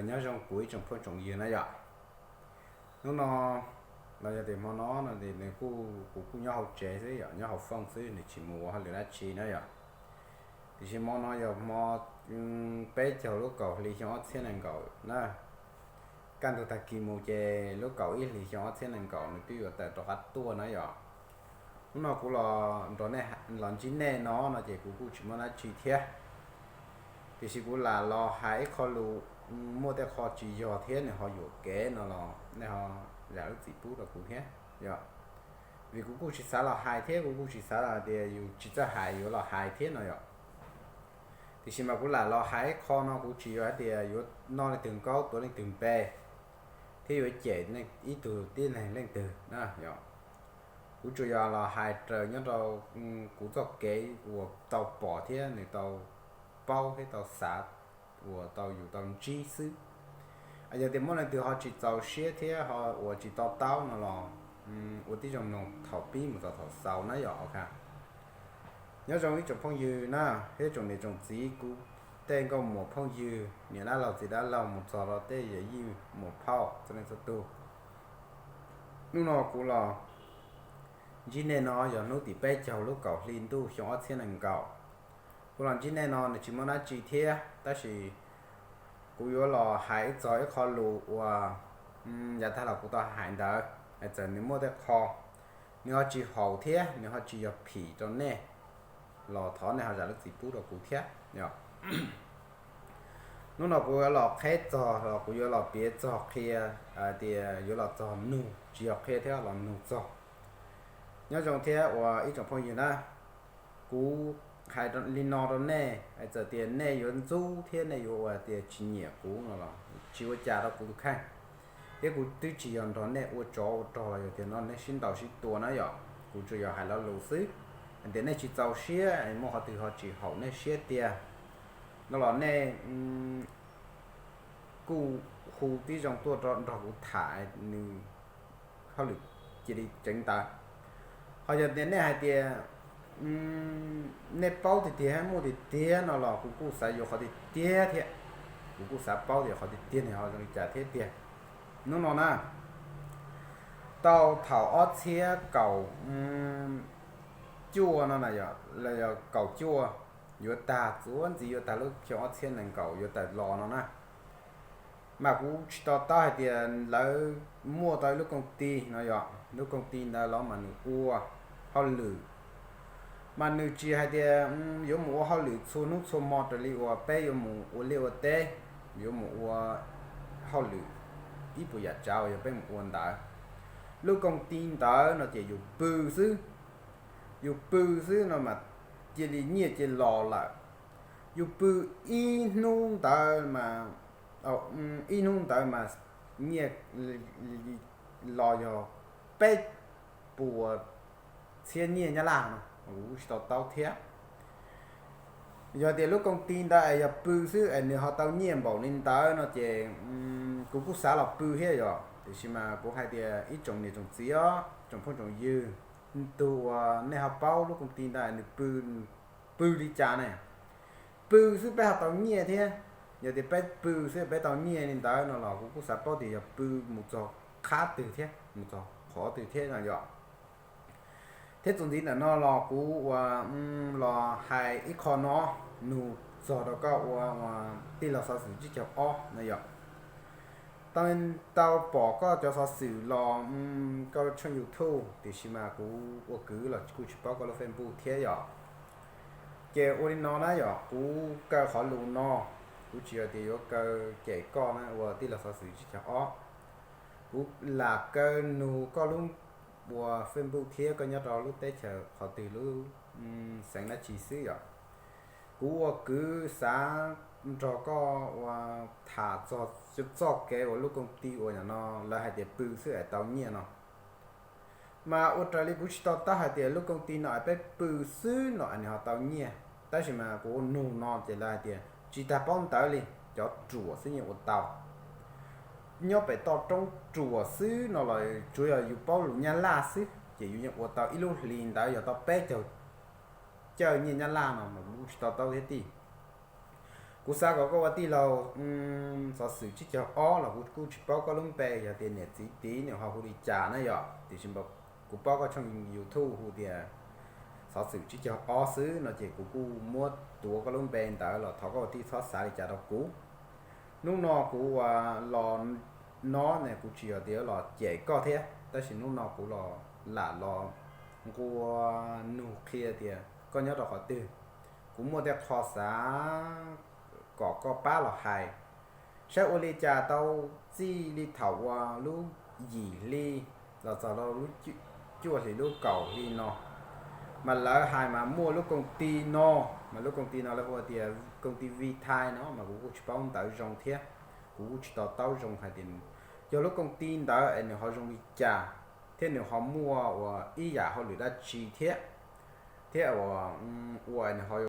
Nyob zoo kuv ib tsoom phooj tsoom ywg na yom. Hnub no los yog tias hmo no no ces nws kuj, kuv kuj nyob hauv tsev xwb yom, nyob hauv fooj xwb, nws tsis mus ua hauj lwm dab tsi na yom. Tiam sis hmo no yog hmo peb caug lub kaum hli xyoo ob txhiab nees nkaum na. Kaj ntug tag kis mus ces lub kaum ib hlis xyoo ob txhiab nees nkaum nws twb yuav tawm rov qab tuaj na yom. Hnub no kuv los nrog nej, los ntsib nej no no ces kuv kuj tsis muaj dab tsi thiab. Tiam sis kuv lam los hais ib qho lus muaj tej qho tsis yog thiab nws ho yuam kev no los nej ho zam lub txim pub rau kuv thiab yom. Vim kuv kuj tsis xav los hais thiab kuv kuj tsis xav hais tias yus tsis txawj hais yuav los hais thiab no yom. Tiam sis mas kuv lam los hais ib qho no kuv tsis yog hais tias yuav noj leej twg nkaub tuav leej twg npe thiab yuav cem ib tug tib neeg leej twg na yom. Kuv tsuas yog los hais raws nyob rau kuv txoj kev uas tau pom thiab nws tau paub thiab tau xav uas tau yus tau ntsib xwb. Yog tias muaj leej twg ho tsis txaus siab thiab ho uas tsis to taub no los ua tib zoo mloog thaum pib mus txog thaum xaus na yom. Ok, nyob zoo ib tsoom phooj ywg na, thiab tsoom niam tsoom txiv, kuv tej nkauj muam phooj ywg, niam dab laug txiv dab laug mus txog rau tej yawm yij muam phauj txhua leej txhua tus. Hnub no kuv los ntsib nej no yog hnub tim peb caug lub kaum hli ntuj xyoo ob txhiab nees nkaum. Kuv los ntsib nej no nws tsis muaj dab tsi thiab tab sis kuv yuav los hais ib txog ib qho lus uas yav tag los kuv tau hais ntawd, txawm nws muaj tej qho nws ho tsis haum thiab nws ho tsis yog phim rau nej los thov nej ho zam lub txim pub rau kuv thiab. Hnub no kuv yuav los qheb txog los kuv yuav los piav txog qhia tias yuav los txog nug, tsis yog qhia thiab los nug txog. Nyob zoo thiab uas ib tsoom phooj ywg na, kuv hais li no rau nej, txawm tias nej yuav ntxub thiab nej yuav ua tias tsis nyiam kuv no los tsis ua cas rau kuv tus kheej, thiab kuv twb tsis yog nrog nej ua tsov ua rog los yog tias no nej sib ntaus sib tua na yom. Kuv tsuas yog hais lo lus xwb, tias nej tsis txaus siab muaj qhov twg ho tsis haum nej siab tiag no los nej kuj hu tib zoo tuaj nrog kuv tham, nws hauj lwm cia li ceev ntawd. Ho yog tias nej hais tias nej paub tiag tiag muaj tiag tiag no los kuv kuj xav yuav qhov tiag tiag thiab, kuv kuj xav paub tias qhov tiag tiag nws ho zoo li cas thiab tiag. Hnub no na, tau thaum ob txhiab kaum cuaj no na, los yog kaum cuaj yuav tag, txuas ntxiv yuav tag lub xyoo ob txhiab nees nkaum yuav tawm los no na, mas kuv tsis to taub hais tias lawv muaj tau ib lub koom ti no yom, lub koom ti ntawd los mas nws ua hauj lwm, mas nws tsis hais tias yuav mus ua hauj lwm txhua hnub txhua hmo raws li uas peb yuav mus ua liaj ua teb, yuav mus ua hauj lwm ib puas yam tsav uas yog peb mus ua ntawd. Lub koom ti ntawd no ces yus pw xwb, yus pw xwb no mas cia li nyiaj cia li los lawm. Yus pw ib hnub ntawd mas, ib hnub ntawd mas nyiaj los yog peb puas txhiab nyiaj Nyab Laj no, kuv tsis to taub thiab. Yog tias lub koom ti ntawd es yog pw xwb es nws ho tau nyiaj npaum li ntawd no ces kuv kuj xav los pw thiab yom. Tiam sis mas kuv hais tias ib tsoom niam tsoom txiv os, tsoom phooj tsoom ywg, tus uas nej ho paub lub koom ti ntawd nws pw, pw li cas ne? Pw xwb peb ho tau nyiaj thiab. Yog tias peb pw xwb peb tau nyiaj li ntawd no los kuv kuj xav paub tias yog pw mus txog qhov twg thiab mus txog qhov twg thiab no yom. Thiab txuas ntxiv ntawm no los kuv ua los hais ib qho no nug txog rau koj ua tij laug xov xwm tsib caug ob no yom. Tau, tau pom koj cov xov xwm los koj tshooj YouTube, tiam sis mas kuv ua kwv los kuj tsis paub koj lub Facebook thiab yom. Ces ua li no na yom, kuv kaw qhov lus no, kuv tsis yog tias yuav kaw cem koj na ua tij laug xov xwm tsib caug ob. Kuv lam kaw nug koj lub ua Facebook thiab koj nyob rau lub teb chaws qhov twg lub xeev dab tsi xwb yom. Kuv ua kwv xav nrog koj ua tham txog txoj kev uas lub koom ti uas yam no lawv hais tias pw xwb es tau nyiaj no. Mas ua raws li kuv tsis to taub hais tias lub koom ti no es peb pw xwb no es nws ho tau nyiaj, tab sis mas kuv ua nug no ces lawv hais tias tsis tas paub ntawv li, cov ruam xwb yeej ua tau. Nyob pem toj roob ruam xwb no los tsuas yog yus paub lus Nyab Laj xwb ces yus yeej ua tau ib lub hlis ntawd yog tau peb caug cawj nyiaj Nyab Laj no mas kuv tsis to taub thiab tij. Kuv xav kom koj ua tij laug xov xwm tsib caug ob los kuv kuj tsis paub koj lub npe, yog tias niam txiv tiv nws ho hu li cas na yom, tiam sis mas kuv paub koj tshooj YouTube hu tias xov xwm tsib caug ob xwb no ces kuv kuj muab tuav koj lub npe ntawd los thov koj ua tij txhob xav li cas rau kuv. Hnub no kuv uas los no ne kuv tsis yog tias los cem koj thiab, tab sis hnub no kuv los lam los nqua nug qhia tias koj nyob rau qhov twg. Kuv muaj tej qho xav kom koj pab los hais saib ua li cas tau txij li thaum uas lub yim hli los txog rau lub cuaj hlis lub kaum hli no, mas lawv hais mas muaj lub koom ti no, mas lub koom ti no lawv hu tias koom ti Vitae no mas kuv kuj tsis paub ntawv zoo thiab, kuv kuj tsis to taub zoo hais tias yog lub koom ti ntawd es nws ho zoo li cas thiab nws ho muaj uas ib yam hauj lwm dab tsi thiab, thiab uas ua nws ho